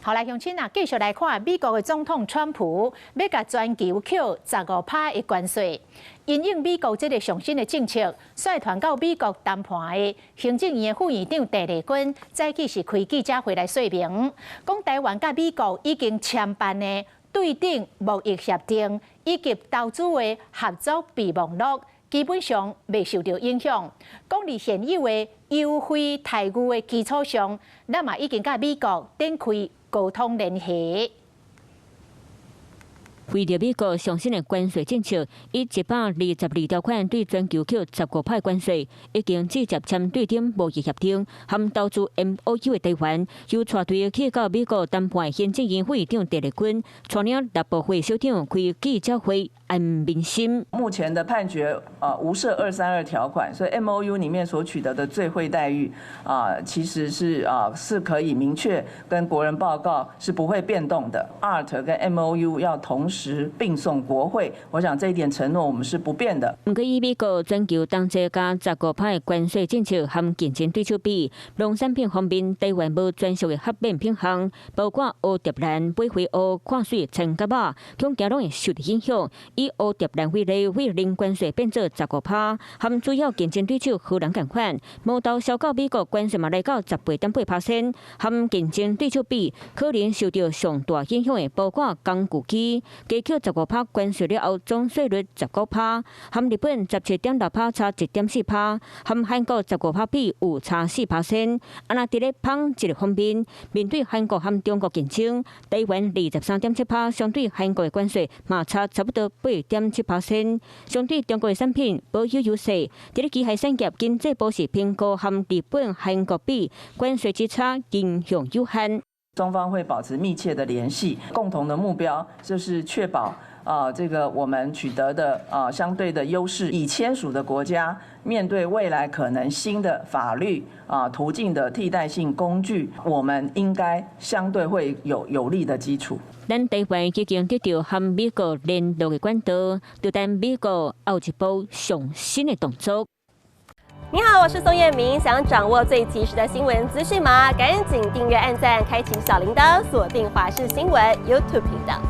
好來，鄉親啊，繼續來看美國的總統川普欲共全球扣15趴的關稅，因應美國這个上新的政策，率團到美國談判的行政院的副院長鄭麗君，早起是開記者會來說明，講台灣佮美國已經簽辦的對等貿易協定以及投資的合作備忘錄，基本上袂受著影響。講佇現有的優惠待遇的基礎上，咱嘛已經佮美國展開溝通聯繫。為著美國上新的關稅政策，以122條款對全球扣15趴關稅，已經直接簽對等貿易協定和投資 MOU 的台灣，由帶隊去到美國談判行政院副院長鄭麗君，帶領內部會首長開記者會安民心。目前的判決啊，無涉232條款，所以 MOU 裡面所取得的最惠待遇啊，其實是啊是可以明確跟國人報告是不會變動的。ART 跟 MOU 要同時並送國會，我想這一點承諾我們是不變的。毋過以美國全球同齊加15趴的關稅政策和競爭對手比，農產品方面台灣無專屬的豁免品項，包括烏蝶蘭、買回烏、跨水田蛤仔，恐驚攏會受著影響。以烏蝶蘭為例，為零關稅變做15趴，和主要競爭對手荷蘭仝款，毛豆銷到美國關稅嘛來到18.8%，和競爭對手比，可能受著上大影響的包括工具機。加扣15趴關稅了後，總稅率19趴，和日本17.6趴差1.4趴，和韓國15趴比有差4%。啊，若佇咧紡織方面，面對韓國和中國競爭，台灣23.7趴，相對韓國的關稅嘛差差不多8.7%。相對中國的產品保有優勢，佇咧機械產業經濟部是評估和日本、韓國比，關稅之差影響有限。雙方會保持密切的聯繫，共同的目標就是確保啊，這個我們取得的啊相對的優勢，已簽署的國家面對未來可能新的法律啊途徑的替代性工具，我們應該相對會有有利的基礎。咱台灣已經得著和美國聯絡的管道，就等美國後一步上新的動作。你好，我是宋燕明。想掌握最及時的新聞資訊嗎？趕緊訂閱、按讚、開啟小鈴鐺，鎖定華視新聞 YouTube 頻道。